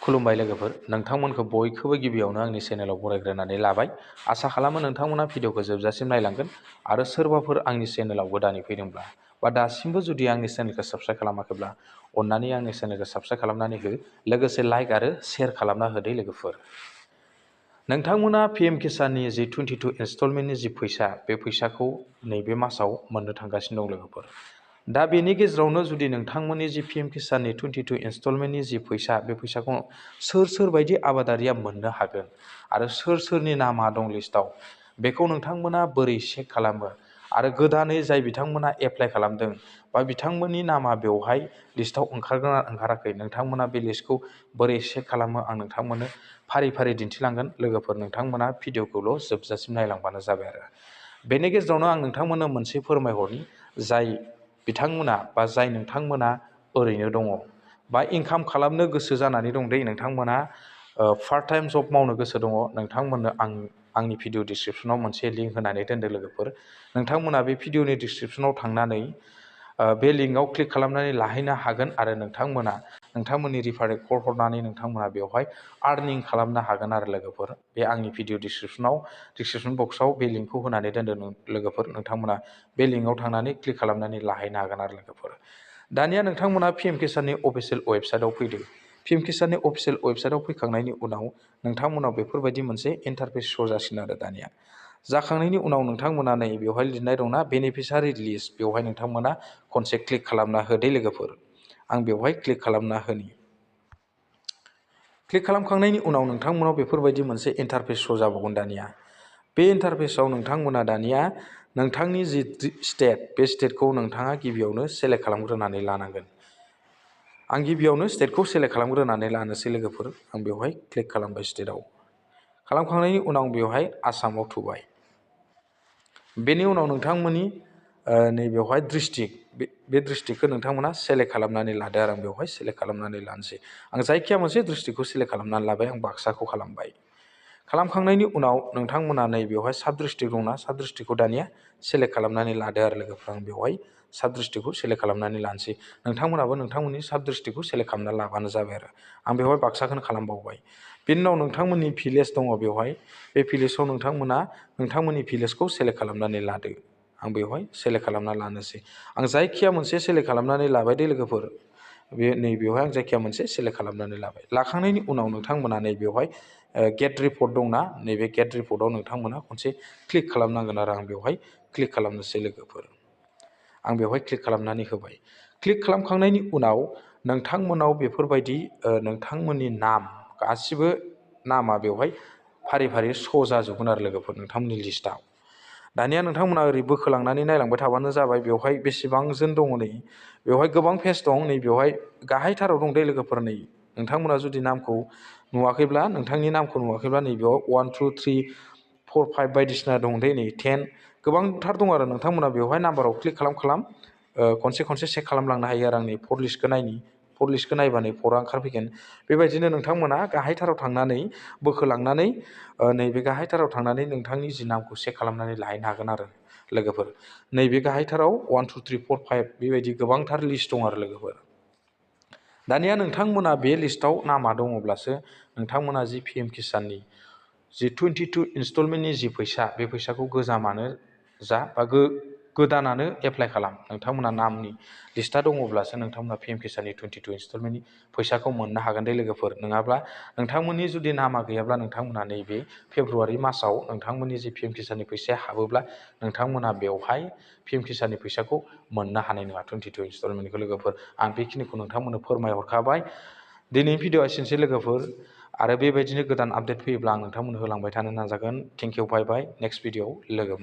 खुलुमबाय लोगोफोर, नोंथांमोनखौ बयखौबो गिबियावनो आंनि चेनेलाव बरायग्रोनानै लाबाय। आसा खालामो नोंथांमोना भिडिअखौ जोबजासिम नायलांगोन आरो सोरबाफोर आंनि चेनेलाव गोदानै फैदोंब्ला बा दासिमबो जुदि आंनि चेनेलखौ साबस्क्राइब खालामाखैब्ला अन्नानै आंनि चेनेलखौ साबस्क्राइब खालामनानै हो, लोगोसे लाइक आरो शेयार खालामना होदो लोगोफोर। नोंथांमोना PM किसाननि जि 22 इनस्टलमेन्टनि जि फैसा, बे फैसाखौ नैबे मासाव मोननो थांगासिनो दं लोगोफोर। दा बेनि गेजेरावनो जुदि नोंथांमोननि जि PM किसाननि 22 इनस्टलमेन्टनि जि फैसा, बे फैसाखौ सोर बायदि आबादारिया मोननो हागोन आरो सोरनि नामा दं लिस्टआव, बेखौ नोंथांमोना बोरै चेक खालामो आरो गोदानै जाय बिथांमोना एप्लाइ खालामदों बा बिथांमोननि नामा बेवहाय लिस्टआव ओंखारगोन ना ओंखाराखै, नोंथांमोना बे लिस्टखौ बोरै चेक खालामो आं नोंथांमोननो फारि दिन्थिलांगोन लोगोफोर। नोंथांमोना भिडिअखौल' जोबजासिम नायलांबानो जाबाय आरो। बेनि गेजेरावनो आं नोंथांमोननो मोनसे फोरमायहरनि, जाय बिथांमोना बा जाय नोंथांमोना ओरैनो दङ बा इनकाम खालामनो गोसो जानानै दं दे, नोंथांमोना पार्ट टाइम जब मावनो गोसो दङ, नोंथांमोननो आंनि भिडिअ डिसक्रिपसनाव मोनसे लिंक होनानै दोनदों लोगोफोर। नोंथांमोना बे भिडिअनि डिसक्रिपसनाव थांनानै बे लिंकआव क्लिक खालामनानै लाहैनो हागोन आरो नोंथांमोना नोंथांमोननि रिफारेल कड हरनानै नोंथांमोना बेवहाय आर्निं खालामनो हागोन आरो लोगोफोर। बे आंनि भिडिअ डिसक्रिपसन बक्सआव बे लिंकखौ होनानै दोनदों लोगोफोर। नोंथांमोना बे लिंकआव थांनानै क्लिक खालामनानै लाहैनो हागोन आरो लोगोफोर। दानिया नोंथांमोना PM किसाननि अफिसियेल वेबसाइटआव फैदो। PM किसाननि अफिसियेल वेबसाइटआव फैखांनायनि उनाव नोंथांमोनाव बेफोरबायदि मोनसे इन्टारफेस शो जासिगोन आरो। दानिया जाखांनायनि उनाव नोंथांमोना नै बेवहाय लिरनाय दंना बेनिफिसारि लिस्ट, बेवहाय नोंथांमोना खनसे क्लिक खालामना होदो लोगोफोर। आं बेवहाय क्लिक खालामना होनि। क्लिक खालामखांनायनि उनाव नोंथांमोनाव बेफोरबायदि मोनसे इन्टारफेस शो जाबावगोन। दानिया बे इन्टारफेसआव नोंथांमोना दानिया नोंथांनि जि स्टेट, बे स्टेटखौ नोंथाङा गिबियावनो सेलेक्ट खालामग्रोनानै लानांगोन। आं गिबियावनो स्टेटखौ सेलेक्ट खालामग्रोनानै लानोसै लोगोफोर। आं बेवहाय क्लिक खालामबाय स्टेटआव। खालामखांनायनि उनाव बेवहाय आसामाव थुबाय। बेनि उनाव नोंथांमोननि नैबेवहाय डिस्ट्रिक्ट, बे डिस्ट्रिक्टखौ नोंथांमोना सेलेक्ट खालामनानै लादो आरो। आं बेवहाय सेलेक्ट खालामनानै लानोसै। आं जायखिया मोनसे डिस्ट्रिक्टखौ सेलेक्ट खालामनानै लाबाय, आं बाक्साखौ खालामबाय। खालामखांनायनि उनाव नोंथांमोना नैबेवहाय साब डिस्ट्रिक्ट दंना, साब डिस्ट्रिक्टखौ दानिया सेलेक्ट खालामनानै लादो आरो लोगोफोर। आं बेवहाय साब डिस्ट्रिक्टखौ सेलेक्ट खालामनानै लानोसै। नोंथांमोनाबो नोंथांमोननि साब डिस्ट्रिक्टखौ सेलेक्ट खालामनानै लाबानो जाबाय आरो। आं बेवहाय बाक्साखौनो खालामबावबाय। बेनि उनाव नोंथांमोननि भिलेज दङ बेवहाय, बे भिलेजाव नोंथांमोना नोंथांमोननि भिलेजखौ सेलेक्ट खालामनानै लादो। आं बेवहाय सेलेक्ट खालामना लानोसै। आं जायखिया मोनसे सेलेक्ट खालामनानै लाबाय दे लोगोफोर। नैबेवहाय आं जायखिया मोनसे सेलेक्ट खालामनानै लाबाय। लाखांनायनि उनाव नोंथांमोना नैबेवहाय गेट रिपर्ट दंना, नैबे गेट रिपर्टआव नोंथांमोना खनसे क्लिक खालामनांगोन आरो। आं बेवहाय क्लिक खालामनोसै लोगोफोर। आं बेवहाय क्लिक खालामनानै होबाय। क्लिक खालामखांनायनि उनाव नोंथांमोनाव बेफोरबायदि नोंथांमोननि नाम, गासिबो नामा बेवहाय फारि शो जाजोबगोन आरो लोगोफोर नोंथांमोननि लिस्टआव। दानिया नोंथांमोना ओरै बोखोलांनानै नायलांबाय थाबानो जाबाय। बेवहाय बेसेबांजोन दङ नै, बेवहाय गोबां पेज दं। नै बेवहाय गाहायथाराव दं दे लोगोफोर। नै नोंथांमोना जुदि नामखौ नुवाखैब्ला, नोंथांनि नामखौ नुवाखैब्ला, नैबेयाव 1 2 3 4 5 बायदिसिना दं दे, नै 10 गोबांथार दं आरो। नोंथांमोना बेवहाय नाम्बाराव क्लिक खालाम खनसे चेक खालामलांनो हायो आरो। आंनि फर लिस्टखौ नायनि, फर लिस्टखौ नायबानो फरा ओंखारफैगोन। बेबायदिनो नोंथांमोना गाहायथाराव थांनानै बोखोलांनानै नैबे गाहायथाराव थांनानै नोंथांनि जि नामखौ चेक खालामनानै लाहैनो हागोन आरो लोगोफोर। नैबे गाहायथाराव 1 2 3 4 5 बेबायदि गोबांथार लिस्ट दं आरो लोगोफोर। दानिया नोंथांमोना बे लिस्टआव नामा दङब्लासो नोंथांमोना जि PM किसाननि जि 22 इनस्टलमेन्टनि जि फैसा, बे फैसाखौ गोजामानो जा बा गोदानानो एप्लाइ खालाम, नोंथांमोना नामनि लिस्टआ दङब्लासो नोंथांमोना PM किसाननि 22 इनस्टलमेन्टनि फैसाखौ मोननो हागोन दे लोगोफोर। नङाब्ला नोंथांमोननि जुदि नामा गैयाब्ला नोंथांमोना नैबे फेब्रुवारि मासाव नोंथांमोननि जि PM किसाननि फैसाया हाबोब्ला नोंथांमोना बेवहाय PM किसाननि फैसाखौ मोननो हानाय नङा, 22 इनस्टलमेन्टखौ लोगोफोर। आं बेखिनिखौ नोंथांमोननो फोरमायहरखाबाय। दिनैनि भिडिअआ एसेनोसै लोगोफोर, आरो बेबायदिनो गोदान आपडेट फैयोब्ला आं नोंथांमोननो होलांबाय थानो नाजागोन। Thank you, bye bye. Next भिडिअआव लोगो मोनगोन।